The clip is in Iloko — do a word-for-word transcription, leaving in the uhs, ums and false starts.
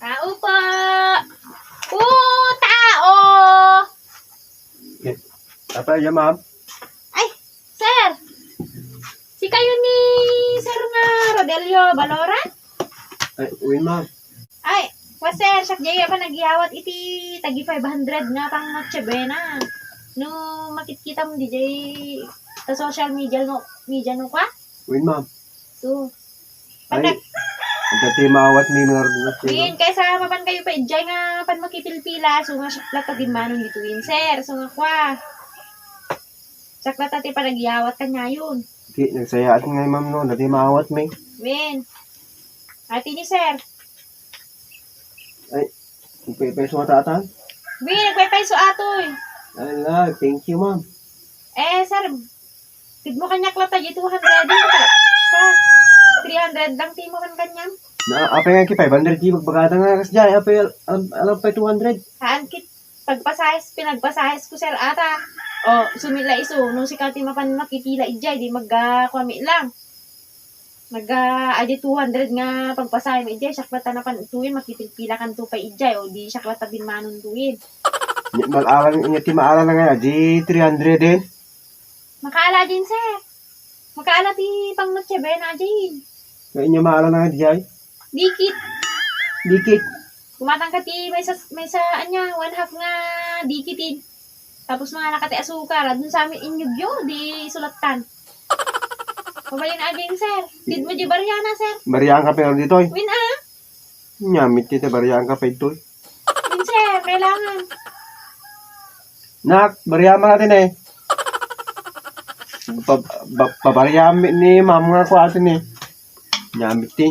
Tao po! Po, tao! Eh, apa ya, ma'am? Ay, sir! Sikayo ni sir nga Rodelio Baloran? Ay, wen, ma'am. Ay, wa, sir, siak jay a panagyawat iti tagi five hundred nga pang Noche Buena. No makitkitam dijay ta social media no, media no kwa? Wen, ma'am. So, ay, panak- adda ti maawatmi nga Noche Buena. Wen, kaysa mapan kayo pa ijay nga pan makipilpila, so nga siak latta ti immanon ditoyen, sir. So nga kwa. Siak latta ti panagyawat kaniayon. Di, nagsayaat ngay, ma'am, no? Adda ti maawatmi. Wen. Ati ni sir. Ay, nagpaypayso nga tatan? Wen, nagpaypayso atoy. Ala, thank you, ma'am. Eh, sir, pidmo kaniak latta di two hundred, di ba? Pa, three hundred lang ti mo kan kaniam. Na, apay nga ki five hundred ti bagbagata nga kasdiay, apay, alam, alam pay two hundred. Haan kit, pagpasahes, pinagpasahes ko, sir, ata. O, sumila isu, no sika ti mapan makipila ijay, di magga-, kuami lang. Nag, ah, adi two hundred nga pagpasahe mo ijay, siak latta napan tuyen, makipilpila kanto pay ijay, o di siak latta bimmanon tuyen. Nya, mal-alan, nya ti maalan nga adi three hundred din? Makaala din, sir. Makaala ti pang Noche Buena din. Nga inya maalan nga ijay? Dikit. Dikit. Kumatang ka ti maysa, maysa, anya, one half nga dikitin. Tapos mangan ka ti asukar, adun sa amin inyugyo, di sulatan. Mabalin a din, sir. Pidmo di bariana, sir. Bariaan ka pero ditoy? Wen, ah. Nyamit ti bariaan ka pa ditoy. Wen, sir, kailangan. Nak, bariaan man natin eh. Pa, pa, pabariaan mi ni ma'am nga kuatin eh. Nyamit ti.